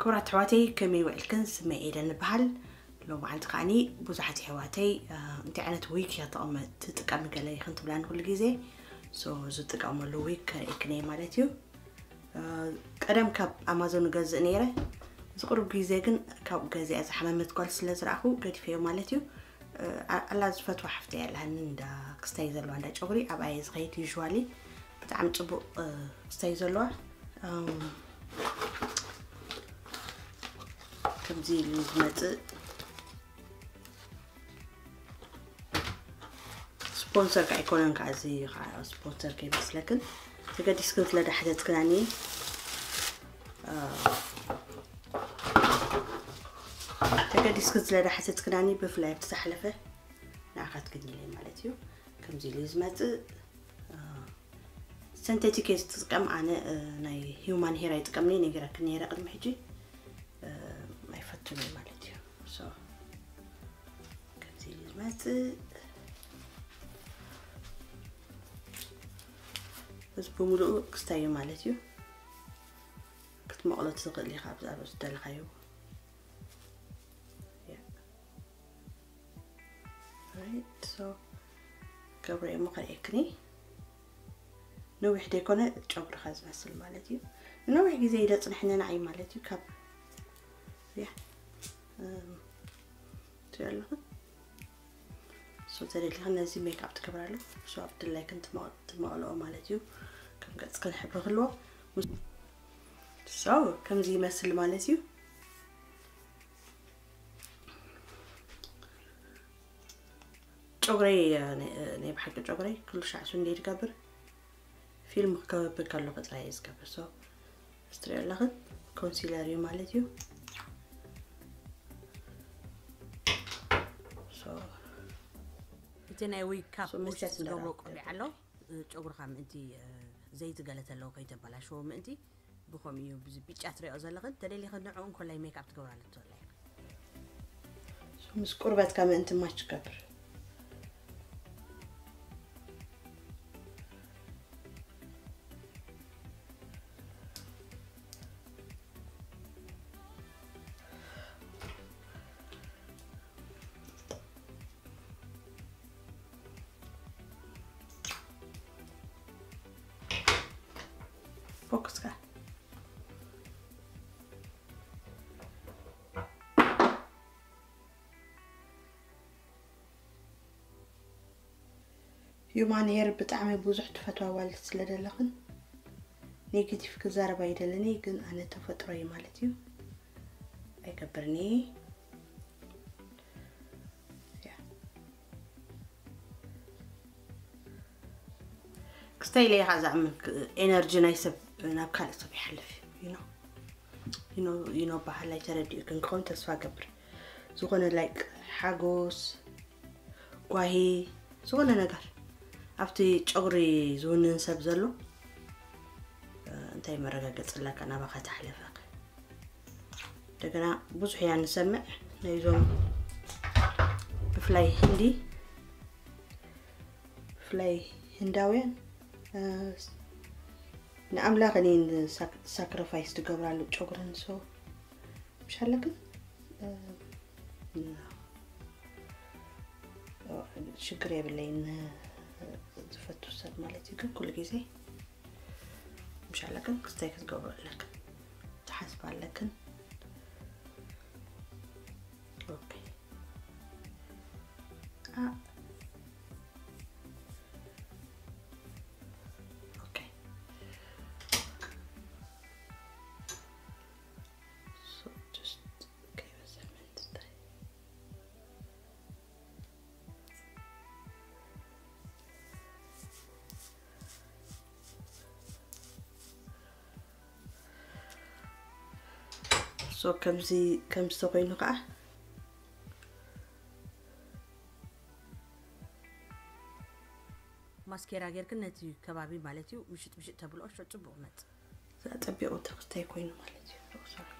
ክቡራት ኣሕዋተይ፣ ከመይ ውዒልክን? ስመይ ኤደን እበሃል። ሎማዓንቲ ከዓኒ ብዙሓት ኣሕዋተይ፣ እ፣ እንታይ ዓይነት ዊግ እያ ትጥቀም፣ ትጥቀሚ ገለ ኢኽን ትብላኒ ኩሉ ግዜ። ሶ፣ ዝጥቀመሉ ዊግ ከርእየክን እየ ማለት እዩ። እ፣ ቀደም ካብ ኣማዞን እገዝእ ነይረ። እዚ ቁሩብ ግዜ ግን ካብ ገዚኣ ዝሓመመት ጓል ስለ ዝረኣኹ ገዲፈዮ ማለት እዩ። እ፣ ኣ-፣ ኣላ ዝፈትዋ ሓፍተይ ኣለሃኒ እንዳ ክስታይ ዘለዋ እንዳ ጨጉሪ ኣብኣ እየ ዝኸይድ ዩዥዋሊ። ብጣዕሚ ጽቡቕ፣ እ፣ ክስታይ ዘለዋ። እም፣ ከምዚ ኢሉ ዝመጽእ ስፖንሰር ከኣ ኣይኮነን፣ ከኣ እዚ ከኣ ስፖንሰር ከይመስለክን። ተገዲስክን ስለ ዳሕተትክናኒ፣ እ፣ ተገዲስክን ስለ ዳሕተትክናኒ ብፍላይ ኣብቲ ዝሓለፈ ንዓኻ ትግንይለይ ማለት እዩ። ከምዚ ኢሉ ዝመጽእ፣ እ፣ ሰንቴቲክ እየ ዝጥቀም ኣነ፣ እ፣ ናይ ሂውማን ሄር ኣይጥቀምን እየ ነጊረክን ነይረ ቅድሚ ሕጂ፣ እ፣ ኣይፈቱን እየ ማለት እዩ። ሶ፣ ከምዚ ኢሉ ዝመጽእ እዚ ብምሉኡ ክስታይ እዩ ማለት እዩ። ክትመቕሎ ትኽእል ኢኻ ኣብ፣ ኣብ ዝደለኻዮ። ያ። ራይት፣ ሶ ገብረ እሞ ከርእየክኒ። ነዊሕ ዘይኮነ ጨጉርኻ ዝመስል ማለት እዩ። ነዊሕ ግዜ ኢለ ጽንሕኒ ንዓይ ማለት እዩ። ካብ፣ ያ፣ እም፣ ትሪኦ ኣለኹ። ሶ ተደሊኽን ነዚ ሜክኣፕ ትገብራሉ። ሶ ኣብ ድላይክን ትመ-፣ ትመቕልኦ ማለት እዩ። ከም ገጽክን ሕብሪ ክህልዎ። ሶ ከምዚ ይመስል ማለት እዩ። ጨጉረይ፣ እ፣ ናይ፣ ናይ ብሓቂ ጨጉረይ ኩሉ ሻዕ ሱ እንደ ዝገብር ፊልም ክገብር ከለኹ ጥራይ እየ ዝገብር። ሶ፣ እዚ ትሪኦ ኣለኽን ኮንሲለር እዩ ማለት እዩ። ሶ፣ እቲ ናይ ዊግ ካፕ ሶ፣ ውሽጢ መስትያት ዝገብሮ እንዳረኣኹ ቆቢዕ ኣሎ። እ፣ ጨጉርኻ ምእንቲ፣ እ፣ ዘይቲ ገለ ተለዎ ከይተበላሽዎ ምእንቲ ብኸምኡ እዩ። ብዚ ብጫ ትሪኦ ዘለኽን፣ ተደሊኽን ንዕኡ እንኮላይ ሜክኣፕ ትገብራሉ ትኽእላ ኢኻ። ሶ፣ ምስ ቁርበትካ ምእንቲ ማች ትገብር። ፎክስካ። ሂዩማን ሄር ብጣዕሚ ብዙሕ ትፈትዋ ጓል ስለ ዘለኽን፣ ኔጌቲቭ ክዛረብ ኣይደልን እየ፣ ግን ኣነ ተፈጥሮ እየ ማለት እዩ። ኣይገብርን እየ። ያ። ክስታይ ኢለ ኢኻ ዝኣምን፣ ክ-፣ ኤነርጂ ናይ ሰብ ናብ ካልእ ሰብ ይሓልፍ እዩ፣ you know። You know፣ you know፣ በሃላይ ተረዲኡ ግን ክኸውን ተስፋ ገብር። ዝኾነ ላይክ ሓጎስ፣ ጓሂ፣ ዝኾነ ነገር ኣብቲ ጨጉሪ ዝውንን ሰብ ዘሎ፣ እ፣ እንታይ መረጋገጺ ኣለካ ናባኻ ተሓለፈ? እንደገና ብዙሕ ኢና ንሰምዕ ናይዞም ብፍላይ ህንዲ፣ ብፍላይ ህንዳውያን፣ እ፣ ንኣምላኽን እየን ሳክ-፣ ሳክሪፋይስ ትገብራሉ ጨጉረን። ሶ፣ ምሽ ኣለክን? እ፣ ን-፣ ሽግር የብለይን፣ ዝፈቱ ሰብ ማለት እዩ። ግን ኩሉ ግዜ ምሽ ኣለክን ክስታይ ክትገብሩ ኣለክን፣ ትሓስብ ኣለክን። ኦኬ። አ፣ ኦኬ። ሶ፣ ጀስት ከይበዝሕ ምእንቲ እንታይ። ሶ፣ ከምዚ፣ ከምዚ ተኮይኑ ከዓ ማስኬራ ጌርክን ነቲ ከባቢ ማለት እዩ ምሽጥ ምሽጥ ተብልኦ ሸ ጽቡቕ መጽ። ዘጸቢቑ ተኽስታይ ኮይኑ ማለት እዩ። ሶሪ።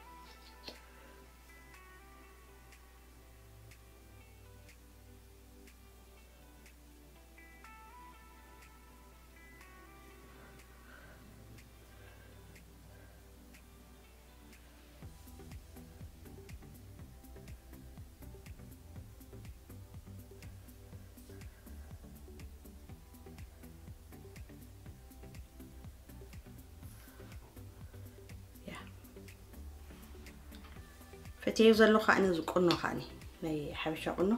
በቲ ዘለኹ ኣነ ዝቁኖ ኸዓኒ ናይ ሓበሻ ቁኖ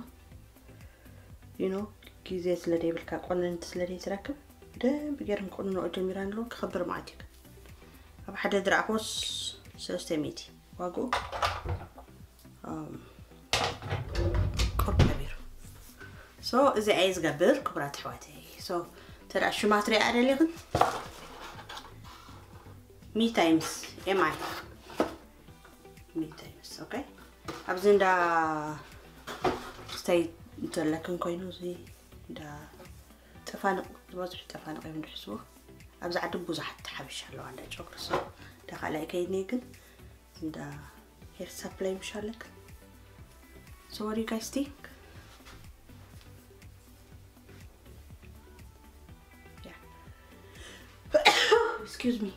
you know ግዜ ስለ ዘይብልካ ቆነንቲ ስለ ዘይትረክብ ብደንብ ገይረን ክቁንንኦ ጀሚረን ኣለዎ። ክኸብር መዓት እዩ። ኣብ ሓደ ዝረኣኽዎስ ሰለስተ ሚእቲ ዋግኡ። ቁርብ ነቢሩ። So እዚ ኣየ ዝገብር ክቡራት ኣሕዋተይ። So ተዳ ሽማት ሪኣ ደሊኽን me times am I me times okay ኣብዚ እንዳ stay እንተለክን ኮይኑ እዚ እንዳ ጠፋንቕ ዝበዝሑ ጠፋንቕ እዮም ድሕስዎ ኣብዚ ዓዲ ብዙሓት ሓበሻ ኣለዋ እንዳ ጨጉሪ so እንዳ ካልኣይ ከይኒ ግን እንዳ hair supply ምሻለክ so what do you guys think yeah excuse me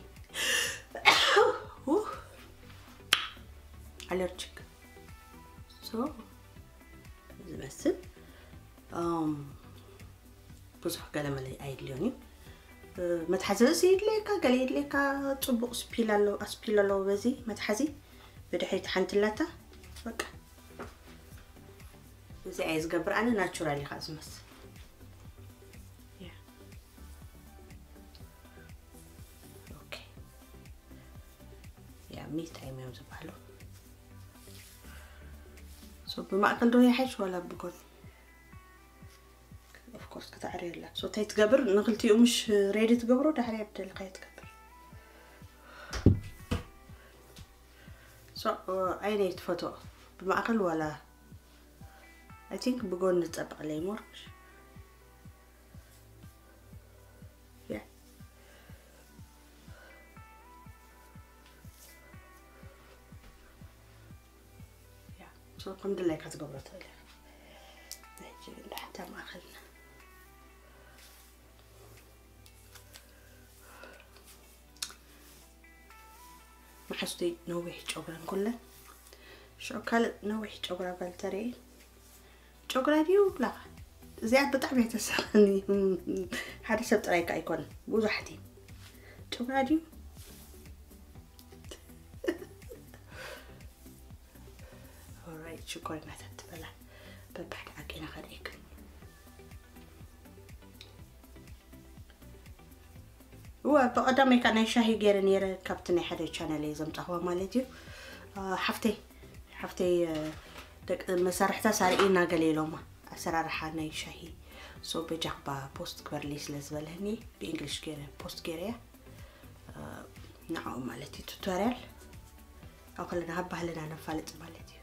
allergic so ዝመስል um ብዙሕ ገለመለ ኣይድልዮን እዩ መትሓዚ ርእሲ ይድልየካ ገለ ይድልየካ ፅቡቅ ስፒል ኣለዎ ኣስፒል ኣለዎ በዚ መትሓዚ ብድሕሪት ሓንቲ ኣላታ በቃ እዚ ኣየ ዝገብር ኣነ ናቹራል ኢኻ ዝመስል me time እዮም ዝበሃሉ so ብማእከል ዶ ይሓይሽ ዋላ ብጎን of course ክትዕሪ የላ so እንታይ ትገብር ንክልቲኡ ምሽ ሬዲ ትገብሮ ዳሕሪ ኣብ ደልካ ትገብር so ኣይነይ ትፈቶ ብማእከል ዋላ I think ብጎን ዝጸብቕ ለይ more yeah so ከም ድላይካ ትገብሮ ትኽእል ኢኻ ሕጂ እንዳ ሓንታ ማእኸልና መሓዙተይ ነዊሕ ጨጉረን ኩለን ሽዑ ካልእ ነዊሕ ጨጉራ ጓል ተርኢ ጨጉራ ድዩ ብላኻ እዚኣ ብጣዕሚ እየ ተሳኸኒ ሓደ ሰብ ጥራይ ከ ኣይኮነን ብዙሓት እዩ ጨጉራ ድዩ right ሽኮሪናታት ትበላ በባሕቲ ዓቂና ከርእየክን እወ ብቐዳመይ ከ ናይ ሻሂ ገይረ ነይረ ካብቲ ናይ ሓደ ቻነል እየ ዘምፃኽዋ ማለት እዩ ሓፍተይ ሓፍተይ ደቂ መሳርሕታ ሳርኢ እናገለ ኢሎማ ኣሰራርሓ ናይ ሻሂ so በጃኽባ ፖስት ግበርለይ ስለ ዝበለኒ ብእንግሊሽ ገይረ ፖስት ገይረ እያ ንዕኡ ማለት እዩ ቱቶርያል ኣብ ከለና ካብ ባህልና ነፋልጥ ማለት እዩ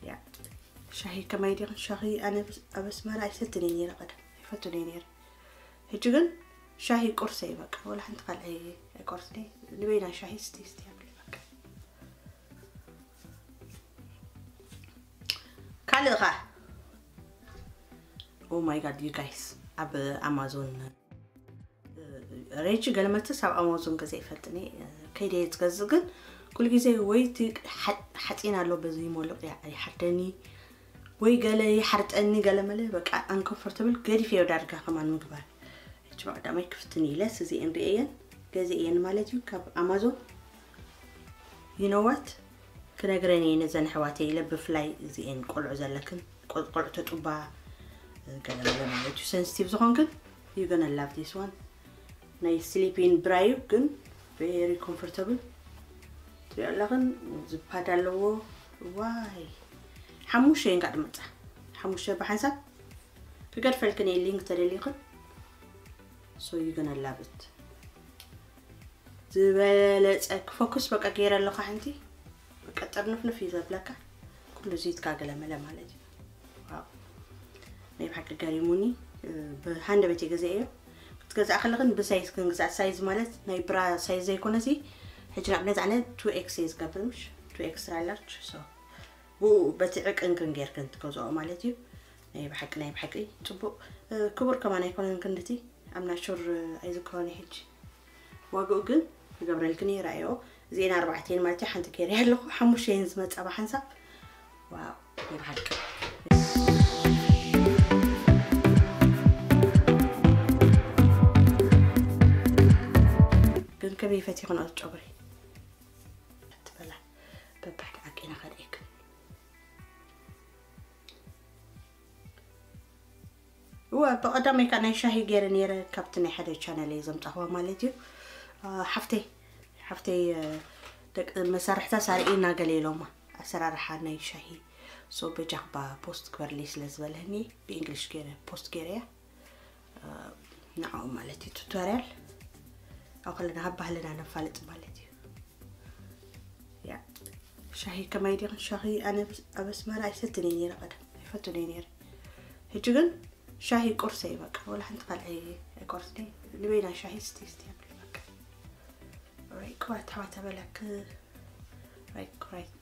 ያ ሻሂ ከማይ ዲኽን ሻሂ ኣነ ኣብ ኣስመራ ኣይሰትን እየ ነይረ ቀደም ኣይፈቱን እየ ነይረ ሕጂ ግን ሻሂ ቁርሰ እዩ በቃ ወላ ሓንቲ ካልኣይ ኣይቆርስኒ ንበይና ሻሂ ስቲ ስቲ ኣብለ በቃ ካልእ ኸ oh my god you guys ኣብ ኣማዞን ሬጂ ገለመትስ ኣብ ኣማዞን ገዛ ይፈልጥኒ ከይደ ዝገዝእ ግን ኩሉ ግዜ ወይ ሓፂን ኣሎ በዚ ሞልቕ ይሓርደኒ ወይ ገለ ይሓርጠኒ ገለ መለ በቃ ኣንኮምፎርተብል ገዲፍ እየ ዳርጋ ከማን ምግባር ሕጂ ብቐዳማይ ክፍትን ኢለስ እዚኤን ርእየን ገዚኤን ማለት እዩ ካብ ኣማዞን you know what ክነግረን እየ ነዘን ኣሕዋተይ ኢለ ብፍላይ እዚኤን ቆልዑ ዘለክን ቆልዑ ተጡባ ገለመለ ማለት እዩ sensitive ዝኾንክን you gonna love this one ናይ sleeping bra እዩ ግን very comfortable ትሪኦ ኣለኽን ዝፓድ ኣለዎ ዋይ ሓሙሽተ እየን ከዓ ድመፃ ሓሙሽተ ብሓንሳብ ክገድፈልክን እየ link ተደሊኽን so you gonna love it ዝበለፀ ክፎክስ በቃ ገይረ ኣለኻ ሓንቲ በቃ ጥርንፍንፍ እዩ ዘብለካ ኩሉ ዝይትካ ገለመለ ማለት እዩ ናይ ብሓቂ ገሪሙኒ ብሃንደበት እየ ገዚአ እዮ ክትገዝኣ ከለኽን ብሳይዝ ክንግዛእ ሳይዝ ማለት ናይ ብራ ሳይዝ ዘይኮነ ሲ ሕጂ ንኣብነት ኣነ two x እየ ዝገብር ምሽ two x large so ብኡ በቲ ዕቅን ክንጌርክን ትገዝኦ ማለት እዩ ናይ ብሓቂ ናይ ብሓቂ ፅቡቅ ክቡር ከማን ኣይኮነን ክንድቲ ኣብ ናቹር ኣይዝክሮን ሕጂ ዋግኡ ግን ክገብረልክን ይረኣዮ እዚኤን ኣርባዕተን ማለት ሓንቲ ገይረ ኣለኹ ሓሙሽተን ዝመፃ ብሓንሳብ ዋው ናይ ብሓቂ ግን ከመይ ፈቲኽንኦ ጨጉሪ ትበላ በባሕቲ እወ፣ ብቐዳማይ ከዓ ናይ ሻሂ ገይረ ነይረ፣ ካብቲ ናይ ሓደ ቻነል እየ ዘምጻኽዋ ማለት እዩ። ሓፍተይ ሓፍተይ ደቂ መሳርሕታ ሳርኢ እናገለ ኢሎማ፣ ኣሰራርሓ ናይ ሻሂ። ሶ በጃኽባ ፖስት ግበርለይ ስለ ዝበለኒ ብእንግሊሽ ገይረ ፖስት ገይረ እያ። ንዕኡ ማለት እዩ ቱቶሪያል። ኣብ ከለና ካብ ባህልና ነፋልጥ ማለት እዩ። ያ ሻሂ ከማይ ዲኽን? ሻሂ ኣነ ኣብ ኣስመራ ኣይሰትን እየ ነይረ፣ ቀደም ኣይፈቱን እየ ነይረ። ሕጂ ግን ሻሂ ቁርሰ እዩ በቃ፣ ወላ ሓንቲ ካልእ ኣይቆርስን። ንበይና ሻሂ ስቲ ስቲ ይብል በቃ። ኦራይት ክቡራት ኣሕዋት ኣበላክ። ኦራይት ክቡራት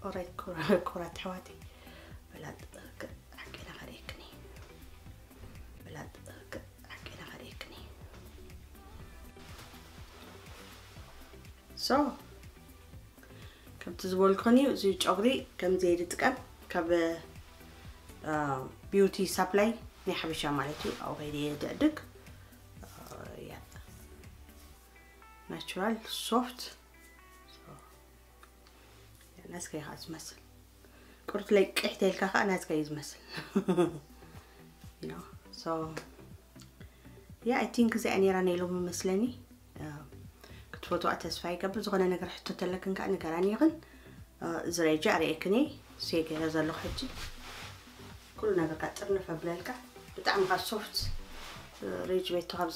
ኦራይት ክቡራት ኣሕዋተይ። በላጥ ሓቂና ከርእየክኒ። በላጥ ሓቂና ከርእየክኒ። ሶ ከምቲ ዝበልኩኒ እዚ ጨጉሪ ከም ዘይድጥቀም ካብ ቢዩቲ ሳፕላይ ናይ ሓበሻ ማለት እዩ። ኣብኡ ከይደ እየ ድዕድግ። ያ ናቹራል ሶፍት ናስከ ኢኻ ዝመስል። ቁርት ለይ ቅሕ ተልካ ከዓ ናስከ እዩ ዝመስል። ያ ኣይ ቲንክ እዚኣ ነይራ ናይ ሎሚ መስለኒ። ክትፈትዋ ተስፋ ይገብር። ዝኾነ ነገር ሕቶ ተለክን ከዓ ንገራኒ ይኽን። እዚ ሬጂ ኣርእየክኒ ሴ ገይረ ዘለኹ ሕጂ ኩሉ ነገር ከዓ ጥርንፍ ኣብለልካ። ብጣዕሚ ካብ ሶፍት ሬጅ ቤቶ ካብ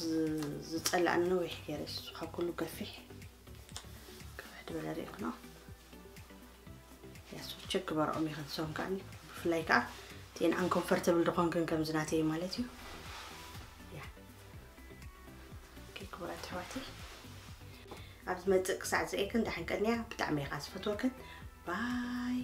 ዝፀላእኒ ነዊሕ ገይረ እሱ ካብ ኩሉ ገፊሕ ከፍሕ ዝበለ ርእኽኖ። ያሱ ቸክ በርኦም ይኸንሶም ከዓኒ ብፍላይ ከዓ ቴን ኣንኮምፈርተብል ዝኾንክን ከምዚ ናተይ ማለት እዩ። ያ ክቡራት ኣሕዋተይ ኣብ ዝመፅእ ክሳዕ ዝርእየክን ደሓን ቀንያ። ብጣዕሚ እየ ከዓ ዝፈትወክን። ባይ።